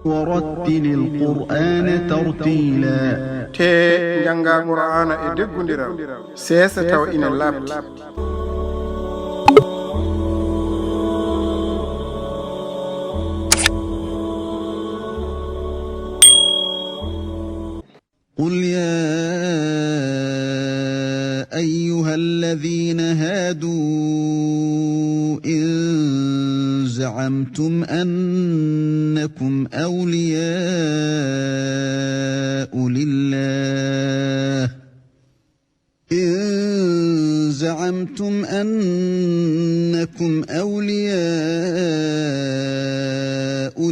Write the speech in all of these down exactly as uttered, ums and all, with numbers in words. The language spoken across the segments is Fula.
ورتل القرآن ترتيلا. Te njannga Qur'aana e deggundiral, seesa tawa ina laaɓti. قل يا أيها الذين هادوا إن زعمتم أنكم أولياء لله إن زعمتم أنكم أولياء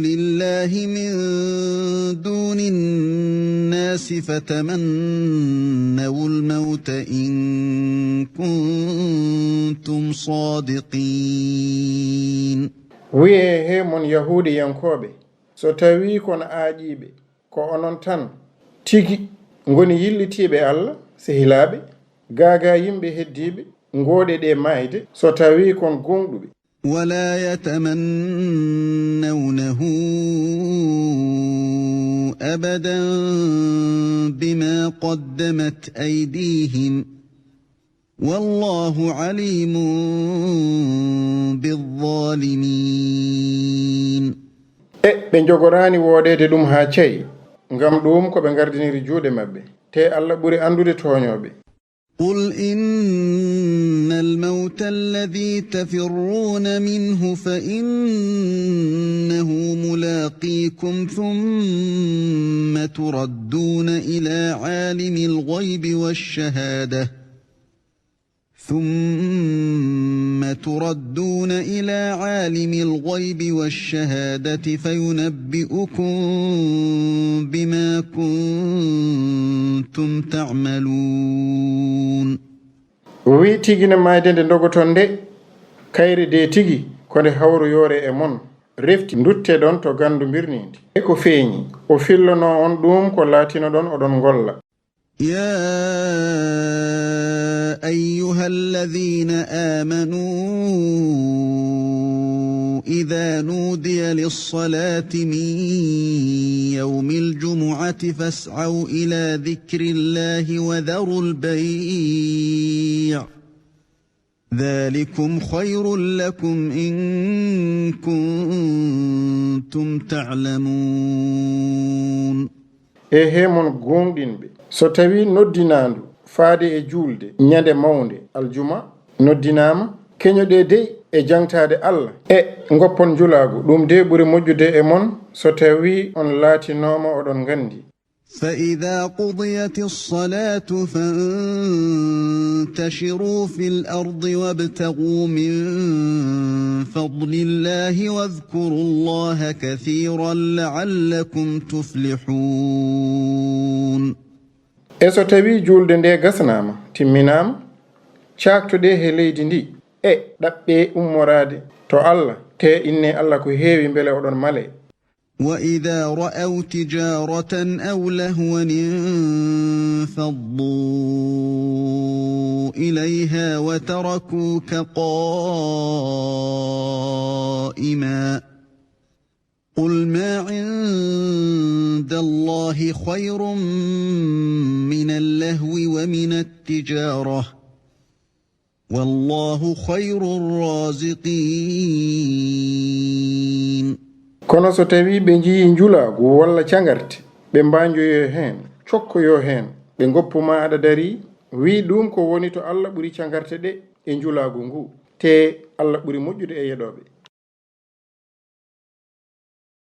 لله من دون الناس فتمنوا الموت إن كنتم صادقين. Wiyee he mon Yahuudiyankooɓe, so tawii kon aaƴiiɓe, ko onon tan tigi ngoni yillitiiɓe Alla, sehilaaɓe, gaagaa yimɓe heddiiɓe, ngooɗe ɗe maayde, so tawii kon gooŋɗuɓe. ولا يتمنونه أبدا بما قدمت أيديهم والله عليم بالظالمين. E ɓe njogoraani wooɗeede ɗum haa cay, ngam ɗum ko ɓe ngardiniri juuɗe maɓɓe, te Alla ɓuri anndude tooñooɓe. قل إن الموت الذي تفرون منه فإنه ملاقيكم ثم تردون إلى عالم الغيب والشهادة ثم تردون إلى عالم الغيب والشهادة فينبئكم بما كنتم تعملون. Wi tigi ne maayde nde ndogoton nde, kayre de tigi ko nde hawroyoore e mon, refti ndutte ɗon to gandu mbirniindi. E ko feeñi, o fillono on ɗum ko laatinoɗon oɗon ngolla. يا أيها الذين آمنوا إذا نودي للصلاة من يوم الجمعة فاسعوا إلى ذكر الله وذروا البيع ذلكم خير لكم إن كنتم تعلمون. E he mon gooŋɗinɓe, so tawii noddinaandu faade e juulde ñande mawnde aljuma noddinaama, keñoɗee dey e jaŋtaade Alla e ngoppon njulaagu, ɗum de ɓuri moƴƴude e mon so tawii on laatinooma oɗon nganndi. فإذا قضيت الصلاة فانتشروا في الأرض وابتغوا من فضل الله واذكروا الله كثيرا لعلكم تفلحون. E so tawii juulde nde gasnaama, timminaama, caaktoɗee he leydi ndi e ɗaɓɓee ummoraade to Alla, te innee Alla ko heewi mbele oɗon malee. وإذا رأوا تجارة أو لهوا انفضوا إليها وتركوك قائما. قل ما عند الله خير من اللهو ومن التجارة والله خير الرازقين. Kono so tawii ɓe njiyii njulaagu walla cagarte, ɓe mbaanjoyoo heen, cokkoyoo heen, ɓe ngoppu ma aɗa darii, wii ɗum ko woni to Alla ɓuri cagarte ɗe e njulaagu ngu, te Alla ɓuri moƴƴude e yeɗooɓe.